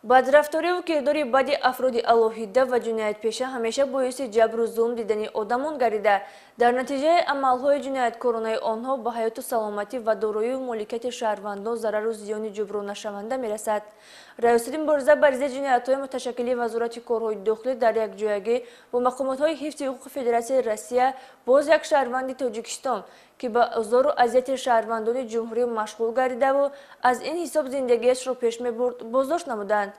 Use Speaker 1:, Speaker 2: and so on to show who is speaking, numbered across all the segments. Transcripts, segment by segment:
Speaker 1: Бадрафториву кирдори бади афроди алоҳида ва ҷиноятпеша ҳамеша боиси ҷабру зулм дидани одамон гардида, дар натиҷаи амалҳои ҷинояткоронаи онҳо ба ҳаёту саломатӣ ва дороию моликияти шаҳрвандон зарару зиёни ҷуброннашаванда мерасад. Раёсати мубориза бар зидди ҷиноятҳои муташаккили Вазорати корҳои дохилӣ дар якҷоягӣ бо мақомотҳои ҳифзи ҳуқуқи Федератсияи Россия боз як шаҳрванди Тоҷикистон, ки ба озору азияти шаҳрвандони ҷумҳурӣ машғул гардидаву аз ин ҳисоб зиндагиашро пеш мебурд, боздошт намуданд.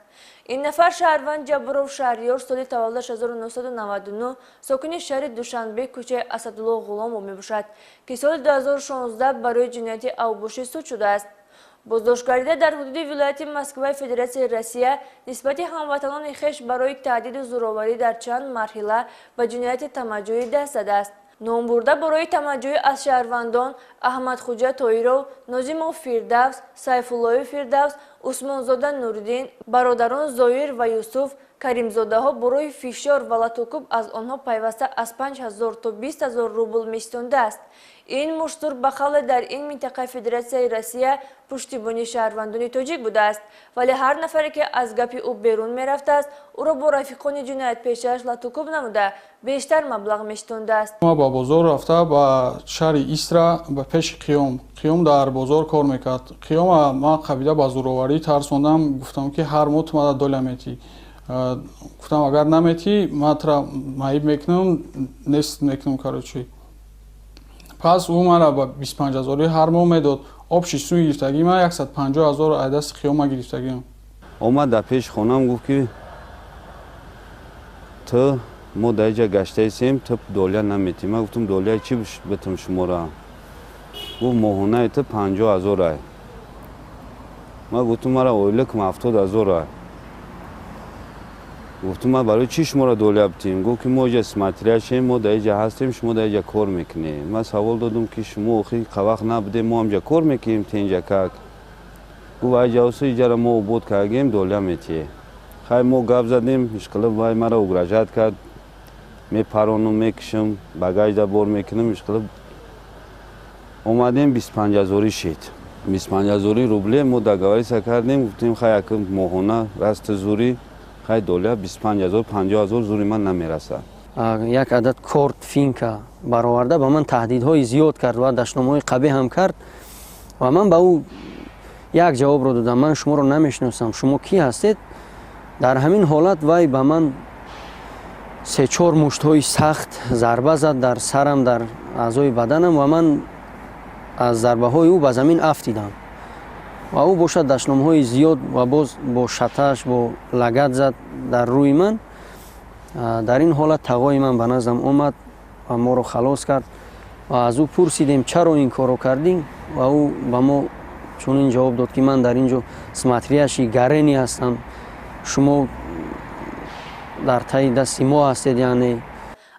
Speaker 1: Ин нафар шаҳрванд Ҷабборов Шаҳриёр, соли таваллудаш 1999, сокини шаҳри Душанбе, кӯчаи Асадулло Ғуломов мебошад, ки соли 2016 барои ҷинояти авбошӣ суд шудааст. Боздоштгардида дар ҳудуди вилояти Москваи Федератсияи Россия нисбати ҳамватанони хеш барои таҳдиду зӯроварӣ дар чанд марҳила ба ҷинояти тамаҷҷӯӣ даст задааст. Номбурда барои тамаҷҷӯӣ аз шаҳрвандон Аҳмадхуҷа Тоиров, Нозимов Фирдавс, Сайфуллоев Фирдавс, Усмонзода Нуриддин, бародарон Зоир ва Юсуф Каримзодаҳо барои фишор ва латукӯб аз онҳо пайваста аз 5000 то 20 000 рубл меситондааст. Ин муштур ба қавле дар ин минтақаи Федератсияи Россия пуштибони шаҳрвандони тоҷик будааст, вале ҳар нафаре ки аз гапи ӯ берун мерафтааст, ӯро бо рафиқони ҷиноятпешааш латукӯб намуда бештар маблағ меситондааст.
Speaker 2: Ма ба бозор рафта, ба шаҳри Истра, ба пеши Қиём. Қиём дар бозор кор мекард. Қиёма ман қабида ба зӯроварӣ тарсондам, гуфтам ки ҳар моҳ ту мада доля метӣ. Гуфтам, агар наметӣ, ман тура маиб мекунам, нест мекунам, короче. Пас ӯ мара ба 25 ҳазорӣ ҳар моҳ медод. Общий сумми гирифтагии ман 150 000 аз дасти Қиёма гирифтагиам.
Speaker 3: Омад дар пеши хонам, гуфт ки ту мо дар иҷа гаштаистем, ту доля наметӣ. Ман гуфтам, доляи чӣ битам шуморо? Гуфт, моҳонаи ту 50 000 ай. Ман гуфтам, мара ойликам 70 000 ай. Гуфтам, ман барои чӣ шуморо доля битем? Гуфт ки мо иҷа смотрящием, мо дар иҷа ҳастем, шумо дар иҷа кор мекунем. Ман савол додам ки шумо охи қавақт набудем, мо ҳамҷа кор мекунем, тенҷа как? Гуфт, ай ҷавсу иҷара мо обод кардем, доля метиҳе. Хай, мо гап задем, ишқилиб вай мара угрожать кард, мепаронам, мекушам, багажда бор мекунам. Ишқилиб омадем, 25 ҳазорӣ шид, 25 ҳазори рубле мо договориться кардем. Гуфтем, хай, як моҳона расти зури, хай, доля 25 000, 50 000 зури ман намерасад.
Speaker 4: Як адад корт финка бароварда, ба ман таҳдидҳои зиёд кард ва дашномҳои қабеҳ ҳам кард. Ва ман ба ӯ як ҷавобро додам: ман шуморо намешиносам, шумо кӣ ҳастед? Дар ҳамин ҳолат вай ба ман се-чор муштҳои сахт зарба зад дар сарам, дар аъзои баданам, ва ман аз зарбаҳои ӯ ба замин афтидам. Ва ӯ бошад дашномҳои зиёд ва боз бо шаташ, бо лагат зад дар рӯи ман. Дар ин ҳолат тағои ман ба наздам омад ва моро халос кард. Ва аз ӯ пурсидем, чаро ин корро кардӣ? Ва ӯ ба мо чунин ҷавоб дод ки ман дар ин ҷо смотрящий Гарени ҳастам, шумо дар таи дасти мо ҳастед, яъне.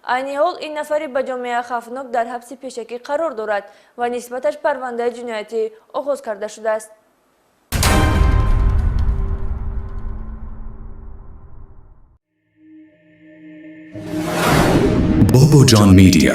Speaker 1: Айни ҳол ин нафари ба ҷомеа хавфнок дар ҳабси пешакӣ қарор дорад ва нисбаташ парвандаи ҷиноятӣ оғоз карда шудааст.
Speaker 5: Bobojon Media.